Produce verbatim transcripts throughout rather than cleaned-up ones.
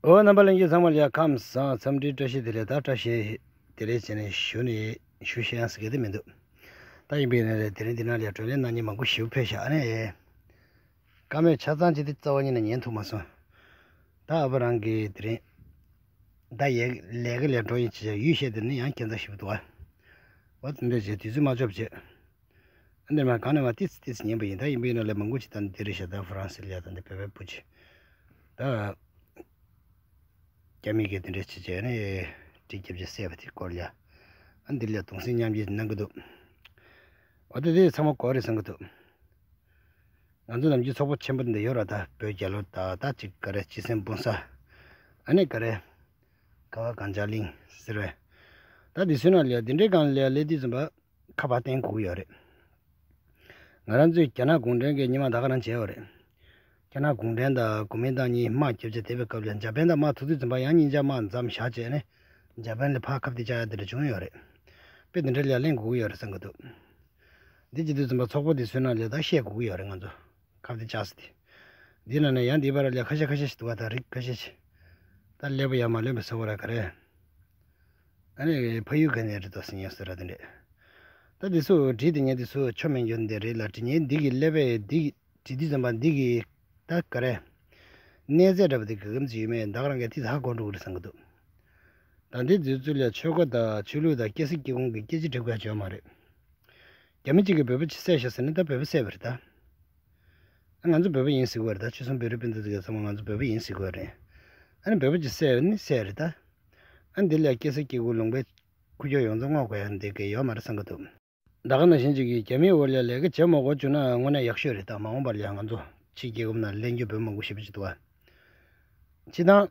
འོ། རྣམ་པ་ལྷན་རྒྱས་ཚང་མ་ལ་ཡ་ཁམས་བཟང་། འཚམས་འདྲི་བཀྲ་ཤིས་བདེ་ལེགས། ད་བཀྲ་ཤིས་བདེ་ལེགས་བྱས་ནས་ཞུ་ནས་ཞུ་ཤེས་ཡང་ཟེར་གི་དེ་མི་འདུག་ད་ཡིན་པའི་ནས་རེད། དེ་རིང་འདི་ནང་ལ་ཡ་བགྲོ་གླེང་གནང་མཁན་མང་པོ་ཞིག་ཕེབས་ཤག་ཨ་ནི་བཀའ་མོལ་ཆ་ཚང་ཅིག་དེ་རྩ་བ་ཉིད་ནས་ཉན་ཐུབ་མ་སོང་། ད་ཨ་ཕ་རང་གིས་དེ་རིང་ད་ཡ་ལས་ཀ་ལས་འགྲོ་ཡིན་ཅེས་ཡུལ་བཤད་དེ་ནི་ཡང་ཁྱད་མཚར་ཞིག་འདུག་ཨ། འོ་དེ་འདྲ་བྱས་དུས་ཚོད་མ་ཆོབ་བྱས། འདིར་མ་གང་ནས་མ་ཏིས་ཏིས་ཉན་པ་ཡིན། ད་ཡིན་པའི་ནང་ལ་མང་པོ་ཅིག་ད་འདི་རེད་ཤག་ད་ཧྥ་རན་སི་ལ་ཡ་ད་འདི་བོད་པའི་བུ་ཅིག་ད་རྒྱ་མི་གིས་འདི་འདྲ་བྱེད་བྱས་ནས་གྲི་རྒྱབ་ཅིག་བསད་པ་དེ་སྐོར་ལ་ཡ། ཨ། འདི་ལ་ཡ་གདུང་སེམས་མཉམ་སྐྱེད་གནང་གི་འདུག་འོ་ད་དེ་ཚང་མ་གོ་རེད་བསམ་གི་འདུག་ང་ཚོ་ནམ་རྒྱུན་ཚོགས་པ་ཆེན་པོ་འདི་ཡོད་ར། ད་བོད་རྒྱལ་ལོ་ད་ད་ཅིག་ག་རེ་སྤྱི་སེམས་སྤུན་ས། ཨ་ནི་ག་རེ་ཀ་བ་གངས་ལྗོངས་གླིང་ཟེར་བས། ད་འདི་ཚོའི་ནང་ལ་ཡ་འདི་འདྲའི་སྒང་ལ་ཡ་སླེབས་དུས་ཙམ་པ་ཁ་པར་བསྟན་དགོས་ཀྱི་ཡོད་རེད། ང་རང་ཚོས་རྒྱ་ནག་གུང་ཁྲན་གྱི་ཉི་མ་ད་ག་རང་བྱས་ཡོད་རེད། རྒྱ་ནག་གུང་ཁྲན་དང་གོ་མིན་ཏང་གཉིས་དམག་རྒྱབ་བྱས་བསྡད་པའི་སྐབས་ལ་འཇར་པན་དང་དམག་ཐུག་དུས་ཙམ་པ་ཡང་གཉིས་ཆ་དམག་མཚམས་བཞག་བྱས་ནས་འཇར་པན་ལ་ཕར་ཁ་གཏད་བཅག་ཡ་དེ་འདྲ་བྱུང་ཡོད་རེད། དཔེ་དེ་འདྲ་ལ་ཡ་གླེང་དགོས་ཀྱི་ཡོད་རེད་བསམ་གྱི་འདུག་འདི་བྱེད་དུས་ཙམ་པ་ཚོགས་པ་འདི་ཚོའི་ནང་ལ་ད་བཤད་དགོས་ཀྱི་ཡོད་རེད། ང་ཚོ་ཁ་གཏད་བཅག་ས་དེ། འདི་ནང་ནས་ཡང་འདི་བར་ལ་ཡ་ཁ་ཤས་ཁ་ཤས་ཤིག་འདུག་ག་ད་རིགས་ཁ་ཤས་ཤིག་ད་སླེབས་པ་ཡ་མ་ལོན་པ་ཟེར་བ་ར་ག་རེ། ཨ་ནི་ཕ་ཡུལ་ག་ནས་རེད་དོ་ཟེར་ཉན་ཟེར་ར་དེ་འདྲས། ད་འདི་ཚོ་བྲིས་དེ་ཉན་འདི་ཚོ་ཆོ་མེད་འགྱུར་འདི་རེད་ལ། བྲིས་ཉན་འདི་གི་ཀླད་པས་འདི་གི་བྲིས་དུས་ཙམ་པ་འདི་གི་ད་ག་རེ། གནས་ཚད་འདྲ་པོ་དེ་ག་གམ་ཚོད་ཡོད་མེད་ད་ག་རང་གིས་དེ་ཧ་གོ་འགྲོ་གི་རེད་བསམ་གི་འདུག་ད་འདི་འཛུལ་ཚུལ་ལ་ཆོལ་ཁ་དང་ཆོས་ལུགས་དང་སྐྱ་སེར་སྐྱེ་ཁུངས་ཀྱི་སྐད་ཆ་འདྲི་དགོས་ཡ་ཅིག་ཡོད་མ་རེད། རྒྱ་མི་གཅིག་གིས་བོད་པ་གཅིག་བསད་ཤག་ཟེར་ན་ད་བོད་པ་བསད་པ་རེད་ད། ཨ། ང་ཚོ་བོད་པ་ཡིན་ཟེར་གི་ཡོད་རེད་ད། ཆོལ་གསུམ་བོད་རིགས་སྤུན་ཟླ་ཚོ་གི་ཚང་མ་ང་ཚོ་བོད་པ་ཡིན་ཟེར་གི་ཡོད་རེད། ཨ་ནི་བོད་པ་གཅིག་བསད་ནི་བསད་རེད་ད། ཨ་ནི་འདི་ལ་སྐྱ་སེར་སྐྱེ་དགུ་ལུང་པའི་ཁུག་ཀྱོག་ཡོངས་རྫོགས་སྔོག་དགོས་ཡ་འདི་གི་ཡོད་མ་རེད་བསམ་གི་འདུག་ད་ག་ནང་བཞིན་ཅིག་གིས་རྒྱ་མིའི་འོག་ལ་ལས་ཀ་བྱེད་མ་དགོས་བྱུང་ན་དངོས་གནས་ཡག་ཤོས་རེད་ད། མ་འོངས་པར་ལ་ང་ཚོ་ཕྱི་རྒྱལ་ཁབ་ནང་གླེང་རྒྱུ་བོད་མང་པོ་ཞེ་པོ་ཅིག་འདུག་བ། སྤྱིར་བཏང་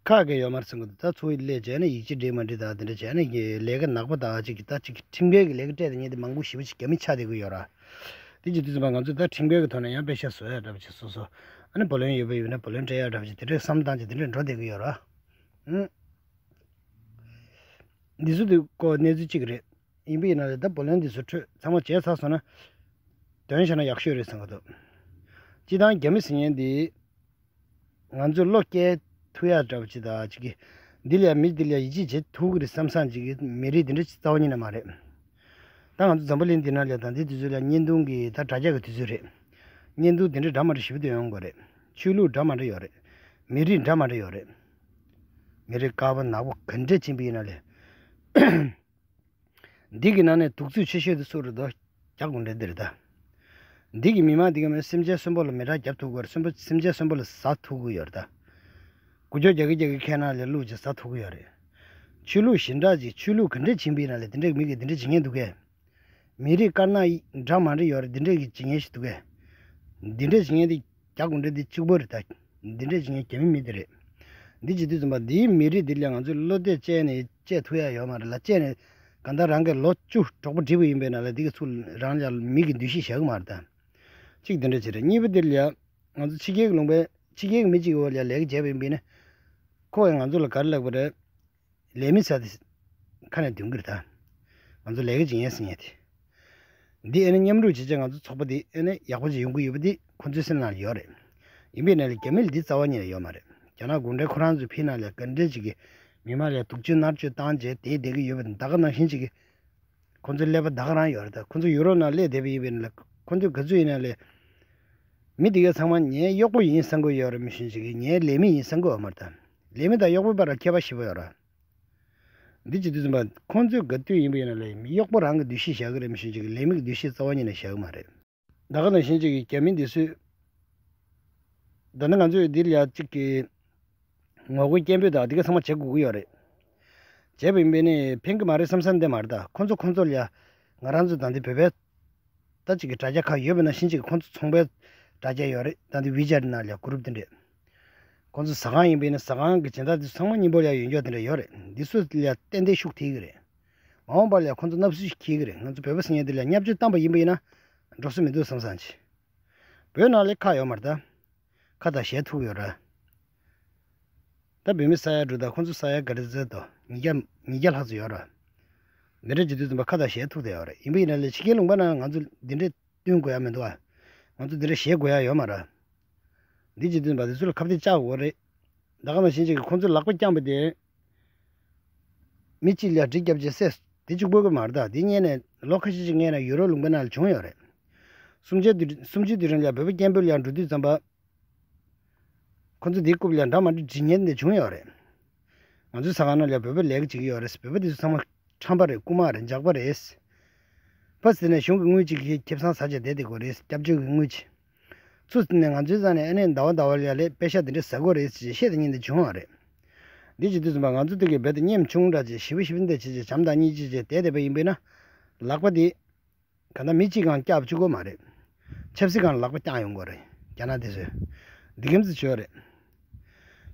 ཁག་གི་ཡོད་མ་རེད་བསམ་གི་འདུག་ད་ཚུར་སླེབས་བྱས་ནས་ཡིག་ཆ་འགྲིག་མ་འགྲིག་དང་དེ་འདྲ་བྱས་ནས་ལས་ཀ་ནག་པོ་དང་ཅིག་གི་ད་ཅིག་གི་ཁྲིམས་འགལ་གྱི་ལས་ཀ་སྤྲད་དེ་ཉིད་དེ་མང་པོ་ཞེ་པོ་ཅིག་རྒྱ་མི་ཆགས་བསྡད་ཀྱི་ཡོད་ར། དེ་བྱེད་དུས་ཙམ་པ་ང་ཚོས་ད་ཁྲིམས་འགལ་གྱི་ཐོག་ནས་ཡང་པེ་ཤ་བཟོ་ཡ་འདྲ་པོ་ཅིག་སོ་སོ། ཨ་ནི་བུ་ལོན་ཡོད་པ་ཡོད་ན་བུ་ལོན་སྤྲད་ཡ་འདྲ་པོ་ཅིག་དེ་འདྲའི་བསམ་སྟངས་ཅིག་དེ་འདྲའི་འགྲོ་བསྡད་ཀྱི་ཡོད་ར། ཨང་། འདི་ཚོ་དེ་ཀོ་གནས་ཚུལ་གཅིག་རེད། ཡིན་པ་ཡིན་ན་ལས་ད་བུ་ལོན་འདི་ཚོ་འཕྲོད་ཚང་མ་བྱས་ཚར་སོང་ན། དོན་བྱས་ན་ཡག་ཤོས་རེད་བསམ་གི་འདུག་སྤྱིར་བཏང་རྒྱ་མི་ཟེར་མཁན་འདི། ང་ཚོས་བློ་སྐྱེ་ཐུབ་ཡ་འདྲ་པོ་ཅིག་དང་ཅིག་གི། འདི་ལ་མི་འདི་ལ་ཡིད་ཆེས་བྱེད་ཐུབ་ཀྱི་རེད་བསམ་བསམ་ཅིག་གི་མི་རིགས་འདི་འདྲ་ཅིག་རྩ་བ་ཉིད་ནས་མ་རེད། ད་ང་ཚོ་འཛམ་བུ་གླིང་འདི་ནང་ལ་ད་འདི་དུས་ཚོད་ལ་བརྙན་ཐུང་གི་ད་དྲ་རྒྱ་གི་དུས་ཚོད་རེད། བརྙན་ཐུང་འདི་འདྲ་འདྲ་མ་འདྲ་ཞེ་པོ་ཅིག་ཡོང་གི་རེད། ཆོས་ལུགས་འདྲ་མ་འདྲ་ཡོད་རེད། མི་རིགས་འདྲ་མ་འདྲ་ཡོད་རེད། མི་རིགས་དཀར་པོ་ནག་པོ་ག་འདྲ་ཅིག་ཡིན་པ་ཡིན་ན་ལས། འདི་གི་ནང་ནས་གདུག་རྩུབ་ཆེ་ཤོས་དེ་སུ་རེད་དོ། རྒྱ་གུང་ཁྲན་འདི་རེད་ད། འདི་གི་མི་མང་འདི་ག་མི་སེམས་ཅན་གསོན་པོ་ལ་མེ་སྲེག་རྒྱབ་ཐུབ་ཀྱི་ཡོད་རེད། གསོན་པོ་སེམས་ཅན་གསོན་པོ་ལ་ཟ་ཐུབ་ཀྱི་ཡོད་རེད་ད། འགུལ་སྐྱོད་རྒྱག་གི་རྒྱག་གི་ཁྱེད་རང་ལ་བླུགས་ཅིག་ཟ་ཐུབ་ཀྱི་ཡོད་རེད། ཆོས་ལུགས་གཞན་དག་ཅིག་ཆོས་ལུགས་ག་འདྲ་ཕྱིན་པ་ཡིན་ན་ལས་དེ་འདྲ་མི་གིས་དེ་འདྲ་བྱེད་མཁན་འདུག་གས། མི་རིགས་དཀར་ནག་འདྲ་མ་འདྲ་ཡོད་རེད། འདི་འདྲ་གི་བྱེད་མཁན་ཞིག་འདུག་གས། འདི་འདྲ་བྱེད་མཁན་དེ། རྒྱ་གུང་ཁྲན་འདི་གཅིག་པོ་རེད་ད། འདི་འདྲས་བྱེད་མཁན་རྒྱ་མི་མི་དེ་རེད། འདི་བྱེད་དུས་ཙམ་པ་འདིའི་མི་རིགས་འདི་ལ་ང་ཚོས་བློ་གཏད་བཅད་ནས་བཅད་ཐུབ་ཡ་ཡོད་མ་རེད་ལ། བཅད་ནས་གང་ལྟར་རང་གིས་ལོ་བཅུ་གྲོགས་པོ་བསྒྲིགས་པ་ཡིན་པས་ན་ལ། འདི་གི་ཚུར་རང་ལ་མི་གི་འདུ་ཤེས་བཞག་གི་མ་རེད་ད། གཅིག་འདི་འདྲ་བྱེད་རེད། གཉིས་པ་འདི་ལ་ཡ་ང་ཚོ་ཕྱི་རྒྱལ་གི་ལུང་པའི་ཕྱི་རྒྱལ་གི་མི་གཅིག་གི་འོག་ལ་ཡ་ལས་ཀ་བྱས་པ་ཡིན་པས་ན། ཁོ་གིས་ང་ཚོ་ལ་ག་རེ་ལབ་པ་རེད། ལས་མི་ཟེར་དེ་ཁ་ནས་འདོན་གི་རེད་ད། ང་ཚོ་ལས་ཀ་བྱེད་མཁན་ཟེར་མཁན་དེ། འདི་ཨེ་ནི་མཉམ་རུབ་བྱེད་བྱས་ང་ཚོ་ཚོགས་པ་འདི་ཨེ་ནི་ཡག་པོ་ཅིག་ཡོང་གི་ཡོད་པ་འདི་ཁོང་ཚོའི་སེམས་ནང་ལ་ཡོད་རེད། ཡིན་པས་ན་ལས་རྒྱ་མི་ལ་འདི་རྩ་བ་ཉིད་ནས་ཡོད་མ་རེད། རྒྱ་ནག་གུང་ཁྲན་ཁོ་རང་ཚོའི་ཕི་ནང་ལ་ག་འདྲས་ཅིག་གི་མི་མང་ལ་སྡུག་སྦྱོང་མནར་གཅོད་བཏང་བྱས་དེ་བསྡད་ཀྱི་ཡོད་པ་འདི་ད་ག་ནང་བཞིན་ཅིག་གི། ཁོང་ཚོའི་ཀླད་པ་ད་ག་རང་ཡོད་རེད་ད། ཁོང་ཚོ་ཡུ་རོབ་ནང་སླེབས་བསྡད་པ་ཡིན་པས་ན་ལས་ཁོང་ཚོས་ག་ཚོད་ཡིན་ན་ལས། མི་འདི་ག་ཚང་མ་ངའི་གཡོག་པོ་ཡིན་བསམ་གི་ཡོད་རེད། མི་གཞན་ཅིག་གིས་ངའི་ལས་མི་ཡིན་བསམ་གི་ཡོད་མ་རེད་ད། ལས་མི་དང་གཡོག་པོའི་བར་ལ་ཁྱད་པར་ཞེ་པོ་ཡོད་རེད། འདི་བྱེད་དུས་ཙམ་པ་ཁོང་ཚོས་ག་དུས་ཡིན་པ་ཡིན་ན་ལས་གཡོག་པོ་རང་གི་འདུ་ཤེས་བཞག་གི་རེད། མི་གཞན་ཅིག་གིས་ལས་མི་གི་འདུ་ཤེས་རྩ་བ་ཉིད་ནས་བཞག་གི་མ་རེད། ད་ག་ནང་བཞིན་ཅིག་གི་རྒྱ་མི་འདི་ཚོས། ད་ནི་ང་ཚོས་འདི་ལ་ཡ་གཅིག་གི་ངོ་རྒོལ་སྐད་འབོད་དང་འདི་ག་ཚང་མ་བྱེད་དགོས་ཀྱི་ཡོད་རེད། བྱས་པ་ཡིན་པས་ནི་ཕན་གི་མ་རེད་བསམ་བསམ་དེ་མ་རེད་ད། ཁོང་ཚོ་ཁོང་ཚོ་ལ་ཡ་ང་རང་ཚོ་ད་འདི་བོད་པའི་ད་ཅིག་གི་དྲ་རྒྱ་ཁག་ཡོད་པ་ནང་བཞིན་ཅིག་ཁོང་ཚོ་ཚོང་པའི་དྲ་རྒྱ་ཡོད་རེད། ད་འདི་ཝི་ཅེཊ་ནང་ལ་ཡ་གུ་རུབ་འདི་འདྲས། ཁོང་ཚོ་ཟ་ཁང་ཡིན་པས་ནི་ཟ་ཁང་གི་སྦྱིན་བདག་འདི་ཚོ་ཚང་མ་མཉམ་པོ་ལ་ཡ་ཡོད་འཇོག་དེ་འདྲ་ཡོད་རེད། འདི་ཚོ་ལ་ཡ་ཏན་ཏན་ཤུགས་ཐེབས་ཀྱི་རེད། མ་འོངས་པ་ལ་ཡ་ཁོང་ཚོ་སྣ་སུ་ཞིག་འཁྱེར་གྱི་རེད། ང་ཚོ་བོད་པ་ཟེར་མཁན་འདི་ལ་ཡ་བརྙས་བཅོས་བཏང་པ་ཡིན་པ་ཡིན་ན་འགྲོ་ས་མི་འདུག་བསམ་བསམ་ཅིག་བོད་ནང་ལ་ཁག་ཡོད་མ་རེད་ད། ཁ་དང་ཞལ་ཐུག་ཡོད་ར། ད་བོད་མི་ས་ཡ་དྲུག་དང་ཁོང་ཚོ་ས་ཡ་ག་རེ་ཟེར་དོ། ཉིས་བརྒྱ་ཉིས་བརྒྱ་ལྷག་ཙམ་ཡོད་ར། འདི་འདྲ་བྱེད་དུས་ཙམ་པ་ཁ་དང་ཞལ་ཐུག་བསྡད་ཡོད་ར། ཡིན་པ་ཡིན་ན་ལས་ཕྱི་རྒྱལ་ལུང་པ་ནང་ང་ཚོ་འདི་འདྲས་བསྟུན་དགོས་ཡ་མི་འདུག་ཨ། ང་ཚོ་འདི་འདྲས་བཞེས་དགོས་ཡ་ཡོད་མ་ར། འདི་བྱེད་དུས་ཙམ་པ་དེ་ཚོ་ལ་ཁ་གཏད་བཅག་དགོས་རེད། ད་ག་ནང་བཞིན་ཅིག་ཁོང་ཚོས་ལག་པ་བརྐྱངས་པ་དེ། མི་གཅིག་ལ་གྲི་བརྒྱབ་བྱས་བསད་དེ་གཅིག་པོ་གི་མ་རེད་ད། དེ་སྔོན་ནས་ལོ་ཁ་ཤས་ཅིག་སྔོན་ནས་ཡུ་རོབ་ལུང་པའི་ནང་ལ་བྱུང་ཡོད་རེད། གསུམ་བཅུའི་དུས་གསུམ་བཅུའི་དུས་རིང་ལ་བོད་པ་སྐད་འབོད་ལ་འགྲོ་དུས་ཙམ་པ། ཁོ་ཚོ་འདིའི་རྐུབ་ལ་འདྲ་མ་འདྲ་འབྲི་མཁན་འདི་བྱུང་ཡོད་རེད། ང་ཚོའི་ས་ཁང་ནང་ལ་བོད་པའི་ལས་ཀ་བྱེད་ཀྱི་ཡོད་རེད། བོད་པ་འདི་ཚོ་ཚང་མ་ཁྲམ་པ་རེད། རྐུ་མ་རེད། ཇག་པ་རེད། ཕར་ཟེར་ནས་གཞུང་གི་དངུལ་ཅིག་གིས་ཁེ་བཟང་ཟ་བྱས་བསྡད་བསྡད་དགོས་རེད། སྐྱབས་བཅོལ་གྱི་དངུལ་ཅིག་ཚུར་ཟེར་ནས་ང་ཚོའི་རྩ་ནས་ཨ་ནེ་ཟླ་བ་ཟླ་བ་ལ་ལས་པེ་ཤ་འདི་འདྲ་ཟ་དགོས་རེད་ཅེས་བཤད་དེ་ཉིན་འདི་བྱུང་བ་རེད། འདི་བྱེད་དུས་ཙམ་པ་ང་ཚོ་འདི་གའི་རྦད་དེ་གཉེན་ཆུང་འདྲ་ཅིག་ཞི་བ་ཞི་བ་འདི་བྱེད་ཅིག་བྱམས་དང་སྙིང་རྗེ་ཅིག་བསྡད་བསྡད་པ་ཡིན་པས་ན། ལག་པ་འདི། གང་ལྟར་མི་གཅིག་གང་བཀྱག་བཅུག་དགོས་མ་རེད། ཆབ་སྲིད་སྒང་ལ་ལག་པ་བརྐྱངས་ཡོང་དགོས་རེད། རྒྱ་ནག་དེ་ཚོས། འདི་གམ་ཚོད་བྱོས་རེད།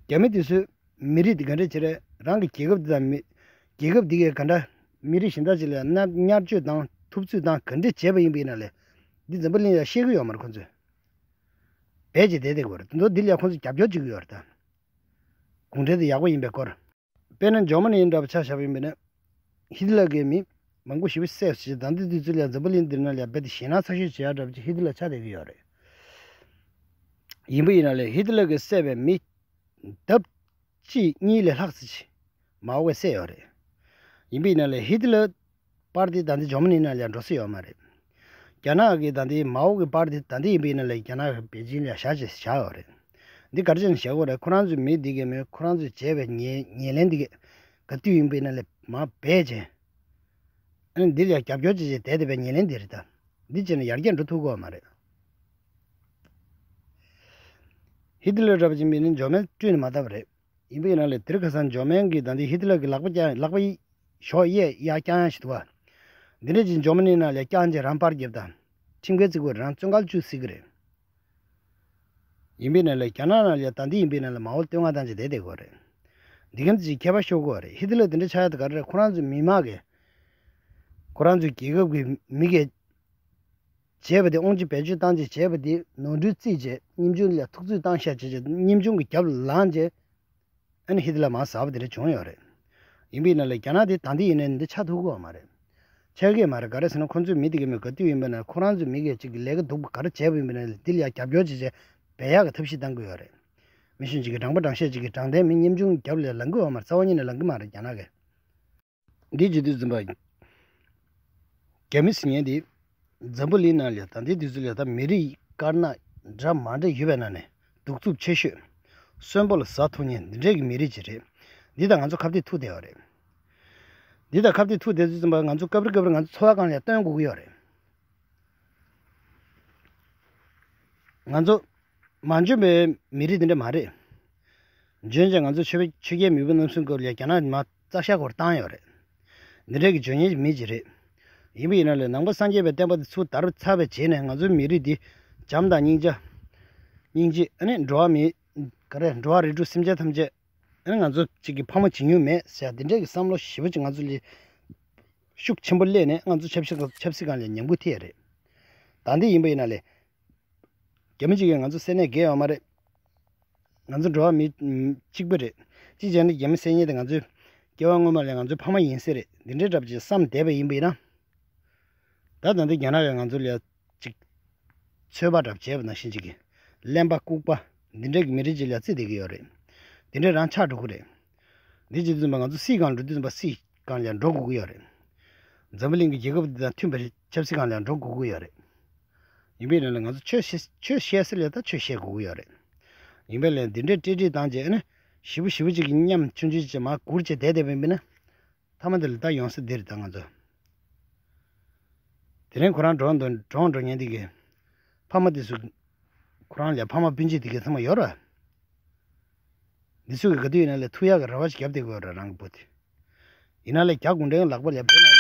རྒྱ་མི་དེ་ཚོས་མི་རིགས་འདི་ག་འདྲས་བྱེད་རེད། རང་གི་རྒྱལ་ཁབ་འདི་དང་མི། རྒྱལ་ཁབ་འདི་གས་ག་འདྲ། མི་རིགས་གཞན་དག་ཅིག་ལ་མནར་མནར་གཅོད་དང་ཐུབ་ཚོད་དང་ག་འདྲས་བྱས་པ་ཡིན་པ་ཡིན་ན་ལས། འདི་འཛམ་བུ་གླིང་ལ་བཤད་གི་ཡོད་མ་རེད་ཁོ་ཚོས། བས་ཅིག་བསྡད་བསྡད་དགོས་རེད། དེ་ཚོ་འདི་ལ་ཁོ་ཚོས་རྒྱབ་སྐྱོར་བྱེད་གི་ཡོད་རེད་ད། གུང་ཁྲན་དེ་ཡག་པོ་ཡིན་པའི་སྐོར། དཔེར་ན་འཇར་མ་ནི་འདྲ་པོ་ཆ་བཞག་པ་ཡིན་པས་ན། ཧི་ཏི་ལར་གྱིས་མི་མང་པོ་ཞེ་པོ་བསད་ཞེས་ད་ལྟའི་དུས་ཚོད་ལ་འཛམ་བུ་གླིང་འདིར་ན་ལ་རྦད་དེ་ཞེད་སྣང་ཚ་ཤོས་བྱེད་ཡག་འདྲ་པོ་ཅིག་ཧི་ཏི་ལར་ཆགས་བསྡད་ཀྱི་ཡོད་རེད། ཡིན་པ་ཡིན་ན་ལས་ཧི་ཏི་ལར་གྱིས་བསད་པའི་མི་ལྡབ་གཅིག་གཉིས་ལས་ལྷག་ཙམ་ཅིག་མའོ་གིས་བསད་ཡོད་རེད། ཡིན་པ་ཡིན་ན་ལས་ཧི་ཏི་ལར་པར་དེ་ད་ལྟའི་འཇར་མ་ནི་ནང་ལ་འགྲོ་ས་ཡོད་མ་རེད། རྒྱ་ནག་གི་ད་ལྟའི་མའོ་གི་པར་དེ་ད་ལྟ་ཡིན་པ་ཡིན་ན་ལས་རྒྱ་ནག་གི་པེ་ཅིན་ལ་བཞག་ཅེས་བཞག་ཡོད་རེད། འདི་ག་རེ་བྱས་ནས་བཞག་དགོས་རེད། ཁོ་རང་ཚོའི་མི་འདི་གས་མོས་ཁོ་རང་ཚོས་བྱས་པའི་ཉེས་ཉེས་ལན་འདི་གས་ག་དུས་ཡིན་པ་ཡིན་ན་ལས་མར་སྦས་བྱས། ཨ་ནི་འདི་ལ་རྒྱབ་སྐྱོར་བྱེད་ཅེས་བསྡད་བསྡད་པའི་ཉེས་ལན་འདི་རེད་ད། འདི་བྱས་ནས་ཡར་རྒྱས་འགྲོ་ཐུབ་ཀྱི་ཡོད་མ་རེད། ཧི་ཏི་ལར་འདྲ་པོ་ཅིག་མིན་ནི་འཇར་མན་བསྐྲུན་ནས་མ་བཏང་བ་རེད། ཡིན་པ་ཡིན་ན་ལས་དེར་ཁ་སང་འཇར་མན་གྱི་ད་ལྟའི་ཧི་ཏི་ལར་གྱི་ལག་པ་བརྐྱངས་ལག་པ་ཡི་ཞོགས་གཡས་གཡས་བརྐྱང་ཡག་ཞིག་འདུག་བ། འདི་འདྲ་ཅིག་འཇར་མ་ནི་ནང་ལ་བརྐྱངས་རྗེས་རང་པར་བརྒྱབ་དང་། ཁྲིམས་འགལ་བརྩི་དགོས་རང་བཙོན་ཁང་བཅུག་སྲིད་ཀྱི་རེད། ཡིན་པ་ཡིན་ན་ལས་རྒྱ་ནག་ནང་ལ་ད་ལྟ་ཡིན་པ་ཡིན་ན་ལས་མའོ་བསྟོད་བསྔགས་བཏང་བྱས་བསྡད་བསྡད་དགོས་རེད། འདི་གམ་ཅིག་ཁྱད་པར་ཤོར་དགོས་རེད། ཧི་ཏི་ལར་འདི་འདྲ་ཆགས་ཡག་དེ་ག་རེ་རེད། ཁོ་རང་ཚོའི་མི་མང་གིས། ཁོ་རང་ཚོའི་རྒྱལ་ཁབ་ཀྱི་མི་གས་བྱས་པ་དེ་དབང་ཆ་བེད་སྤྱོད་བཏང་རྗེས་བྱས་པ་དེ་ནོར་འཁྲུལ་བརྩིས་རྗེས་ཉམ་ཆུང་ལ་ཐུབ་ཚོད་བཏང་ཤག་བྱས་རྗེས་ཉམ་ཆུང་གི་རྒྱབ་ལ་ལངས་རྗེས། ཨ་ནི་ཧི་ཏི་ལར་མར་ཟགས་པ་དེ་འདྲ་བྱུང་ཡོད་རེད། ཡིན་པ་ཡིན་ན་ལས་རྒྱ་ནག་དེ་ད་ལྟ་ཡིན་ནའི་འདི་ཆགས་ཐུབ་ཀྱི་ཡོད་མ་རེད། ཆགས་ཀྱི་མ་རེད། ག་རེ་ཟེར་ན་ཁོ་ཚོའི་མི་དེ་གའི་མི་ག་དུས་ཡིན་པ་ན་ཁོ་རང་ཚོའི་མི་གས་གཅིག་གི་ལས་ཀ་སྡུག་པ་ག་རེ་བྱས་པ་ཡིན་པ་ན་འདི་ལ་ཡ་རྒྱབ་སྐྱོར་བྱེད་བྱས་འབད་ཡག་གི་ཐབས་ཤེས་བཏང་གི་ཡོད་རེད། མི་གཞོན་གཅིག་གི་དྲང་པོ་དྲང་བཤད་གཅིག་གི་དྲང་བདེན་མི་ཉམ་ཆུང་རྒྱབ་ལ་ལངས་ཀྱི་ཡོད་མ་རེད། རྩ་བ་ཉིད་ནས་ལངས་ཀྱི་མ་རེད་རྒྱ་ནག་གིས། འདི་བྱེད་དུས་ཙམ་པ། རྒྱ་མི་ཟེར་མཁན་འདི། འཛམ་བུ་གླིང་ནང་ལ་ད་ལྟའི་དུས་ཚོད་ལ་ད་མི་རིགས་དཀར་ནག་འདྲ་མ་འདྲ་ཡོད་པའི་ནང་ནས་གདུག་རྩུབ་ཆེ་ཤོས། གསོན་པོ་ལ་ཟ་ཐུབ་མཁན་འདི་འདྲའི་གི་མི་རིགས་ཅིག་རེད། འདི་དང་ང་ཚོ་ཁ་གཏད་ཐུག་བསྡད་ཡོད་རེད། འདི་དང་ཁ་གཏད་ཐུག་བསྡད་དུས་ཙམ་པ་ང་ཚོ་སྐབས་རེ་སྐབས་རེ་ང་ཚོ་འཚོ་བ་སྒང་ལ་སྟོན་དགོས་ཀྱི་ཡོད་རེད། ང་ཚོ་མ་འཇོན་པའི་མི་རིགས་འདི་འདྲ་མ་རེད། འཇོན་ཀྱང་ང་ཚོ་ཆོས་པའི་ཆོས་རྒྱལ་མེས་པོ་རྣམ་གསུམ་སྐབས་ལ་རྒྱ་ནག་མར་རྩ་ཤ་སྐོར་བཏང་ཡོད་རེད། འདི་འདྲ་གི་འཇོན་ཉེན་གྱི་མི་ཅིག་རེད། ཡིན་པ་ཡིན་ན་ལས་ནང་པ་སངས་རྒྱས་པའི་བསྟན་པ་འདི་ཚུར་དར་ཚར་བའི་རྗེས་ནས་ང་ཚོའི་མི་རིགས་འདི་བྱམས་དང་སྙིང་རྗེ། སྙིང་རྗེ་ཨ་ནི་འགྲོ་བ་མི། ག་རེ་འགྲོ་བ་རིགས་དྲུག་སེམས་ཅན་ཐམས་ཅད། ཨ་ནི་ང་ཚོ་གཅིག་གི་ཕ་མ་བྱེད་མྱོང་མེད་ཟེར་འདི་འདྲའི་གི་བསམ་བློ་ཞེ་པོ་ཅིག་ང་ཚོ་ལ་ཤུགས་ཆེན་པོ་སླེབས་ནས་ང་ཚོ་ཆབ་སྲིད་ཆབ་སྲིད་སྒང་ལ་ཉམས་རྒུད་ཐེབས་རེད། ད་འདི་ཡིན་པ་ཡིན་ན་ལས། རྒྱ་མི་གཅིག་གིས་ང་ཚོ་བསད་ནས་འགལ་ཡོད་མ་རེད། ང་ཚོ་འགྲོ་བ་མི་གཅིག་པ་རེད། གཅིག་བྱས་ན་རྒྱ་མི་བསད་མཁན་དེ་ང་ཚོའི་སྐྱེ་བ་སྔོན་མ་ལས་ང་ཚོའི་ཕ་མ་ཡིན་ས་རེད། འདི་འདྲའི་འདྲ་པོ་ཅིག་བསམ་བསྡད་པ་ཡིན་པ་ཡིན་ན། ད་ད་ལྟ་རྒྱ་ནག་གིས་ང་ཚོ་ལ་ཅིག་ཚོད་དཔག་འདྲ་པོ་བྱས་པ་ནང་བཞིན་ཅིག་གི་གླེན་པ་ལྐུགས་པ་འདི་འདྲའི་གི་མི་རིགས་ཅིག་ལ་བརྩི་བསྡད་ཀྱི་ཡོད་རེད། འདི་འདྲའི་རང་ཆགས་འགྲོ་གི་རེད། འདི་བྱེད་དུས་ཙམ་པ་ང་ཚོ་སྲིད་སྒང་འགྲོ་དུས་ཙམ་པ་སྲིད་སྒང་ལ་འགྲོ་དགོས་ཀྱི་ཡོད་རེད། འཛམ་བུ་གླིང་གི་རྒྱལ་ཁབ་འདི་དང་མཐུན་པའི་ཆབ་སྲིད་སྒང་ལ་འགྲོ་དགོས་ཀྱི་ཡོད་རེད། ཡིན་པའི་ནང་ལ་ང་ཚོ་ཆོས་བཤད་ཆོས་བཤད་ས་ལ་ད་ཆོས་བཤད་དགོས་ཀྱི་ཡོད་རེད། ཡིན་པའི་ལན་འདི་འདྲའི་ཏྲེ་ཏྲེ་བཏང་རྗེས་ཨ་ནི་ཞེ་པོ་ཞེ་པོ་ཅིག་གི་མཉམ་ཆུང་ཆུང་ཅིག་མར་སྒུར་བྱས་བསྡད་བསྡད་པ་ཡིན་པས་ན། མཐའ་མ་འདི་ལ་ད་ཡོང་ས་འདི་རེད་ད་ང་ཚོ། དེ་རིང་ཁོ་རང་གྲོངས་འགྲོ་གྲོངས་འགྲོ་མཁན་འདི་གི་ཕ་མ་འདི་ཚོ། ཁོ་རང་ལ་ཕ་མ་སྤུན་མཆེད་འདི་གི་ཚང་མ་ཡོད་ར། འདི་ཚོ་གི་ག་དུས་ཡིན་ན་ལས་ཐུག་ཡག་གི་རེ་བ་ཞིག་བརྒྱབ་བསྡད་དགོས་ར་རང་གི་བུ་དེ། ཡིན་ན་ལས་རྒྱ་གུང་ཁྲན་ལག་པ་ལ་བོད་ནང་